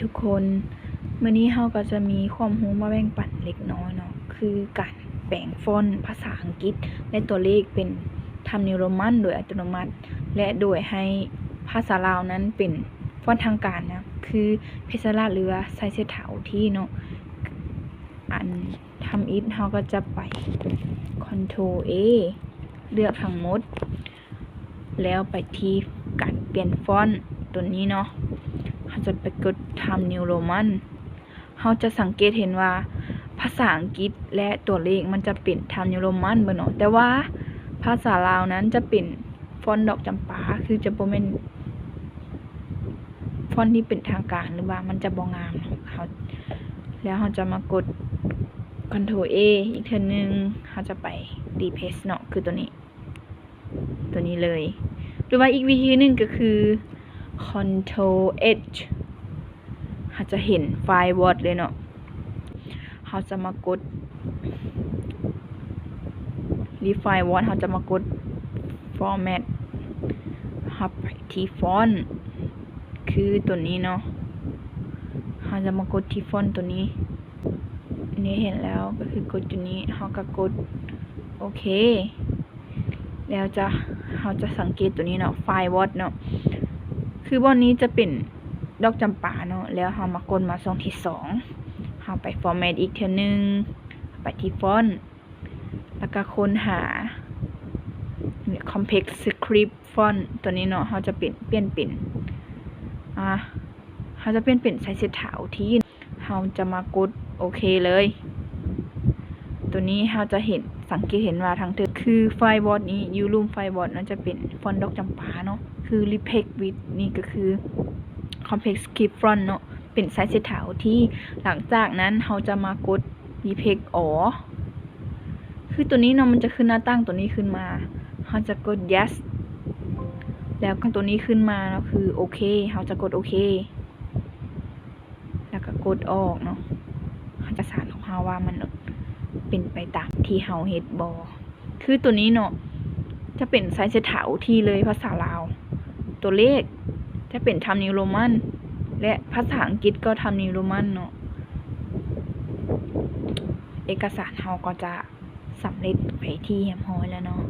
ທຸກຄົນ, ມື້ນີ້ເຮົາກໍຈະມີຄວາມຮູ້ມາແບ່ງປັນເລັກນ້ອຍເນາະ, ຄືການແປງຟອນພາສາອັງກິດ ແລະ ຕົວເລກເປັນ Times New Roman ໂດຍອັດຕະໂນມັດ ແລະ ໂດຍໃຫ້ພາສາລາວນັ້ນເປັນຟອນທາງການນະ, ຄື Page Salad ຫຼືວ່າ Sign Setter Otis ເນາະ. ອັນທຳອິດເຮົາກໍຈະໄປ Control A ເລືອກທັງໝົດ ແລ້ວໄປທີ່ການປ່ຽນຟອນຕົວນີ້ເນາະ, ເຮົາຈະໄປກົດ Times New Roman. ເຮົາຈະສັງເກດເຫັນວ່າພາສາອັງກິດ ແລະ ຕົວເລກມັນຈະເປັນ Times New Roman ເບິດເນາະ, ແຕ່ວ່າພາສາລາວນັ້ນຈະເປັນຟອນດອກຈຳປາ, ຄືຈະບໍ່ແມ່ນຟອນທີ່ເປັນທາງການ ຫຼືວ່າມັນຈະບໍ່ງາມເນາະ. ເຮົາ ແລ້ວເຮົາຈະມາກົດ Control A ອີກເທື່ອໜຶ່ງ, ເຮົາຈະໄປ Replace ເນາະ, ຄືຕົວນີ້ ຕົວນີ້ເລີຍ. ຫຼືວ່າອີກວິທີໜຶ່ງກໍຄື Control H, ເຮົາຈະເຫັນ File Vault ເລີຍເນາະ. ເຮົາຈະມາກົດ Refine Vault, ເຮົາຈະມາກົດ Format, ເຮົາໄປທີ່ຟອນ ຄືຕົວນີ້ເນາະ, ເຮົາຈະມາກົດທີ່ຟອນຕົວນີ້. ນີ້ເຫັນແລ້ວກໍຄືກົດຈຸດນີ້, ເຮົາກໍກົດໂອເຄ. ແລ້ວຈະ ເຮົາຈະສັງເກດຕົວນີ້ເນາະ, File Vault ເນາະ, ຄືບ່ອນນີ້ຈະເປັນດອກຈຳປາເນາະ. ແລ້ວເຮົາມາກົດມາຊ່ອງທີສອງ, ເຮົາໄປ Format ອີກເທື່ອໜຶ່ງ, ໄປທີ່ຟອນ ແລ້ວກໍຄົ້ນຫາ Complex Script Font ຕົວນີ້ເນາະ, ເຮົາຈະເປັນ ປ່ຽນເປັນ ອ່າ ເຮົາຈະປ່ຽນເປັນ Sign Setter Otis. ເຮົາຈະມາກົດໂອເຄເລີຍ. ຕົວນີ້ເຮົາຈະເຫັນ ສັງເກດເຫັນວ່າທາງເທິງຄື File Vault ນີ້, Yulum File Vault ເນາະ, ຈະເປັນຟອນດອກຈຳປາເນາະ, ຄື Replace with ນີ້ກໍຄື Complex Script Font ເນາະ, ເປັນ Sign Setter Otis. ຫຼັງຈາກນັ້ນເຮົາຈະມາກົດ Replace All, ຄືຕົວນີ້ເນາະ, ມັນຈະຂຶ້ນໜ້າຕ່າງຕົວນີ້ຂຶ້ນມາ, ເຮົາຈະກົດ Yes. ແລ້ວຕົວນີ້ຂຶ້ນມາເນາະ, ຄືໂອເຄ, ເຮົາຈະກົດໂອເຄ ແລ້ວກໍກົດອອກເນາະ. ເຮົາຈະສານຂອງເຮົາວ່າມັນເປັນໄປຕາມທີ່ເຮົາເຮັດບໍ່. ຄືຕົວນີ້ເນາະ ຈະເປັນ Sign Setter Otis ເລີຍ ພາສາລາວ, ຕົວເລກຈະເປັນ Times New Roman ແລະ ພາສາອັງກິດກໍ Times New Roman ເນາະ. ເອກະສານເຮົາກໍຈະສຳເລັດໄປທີ່ຮຽບຮ້ອຍແລ້ວເນາະ.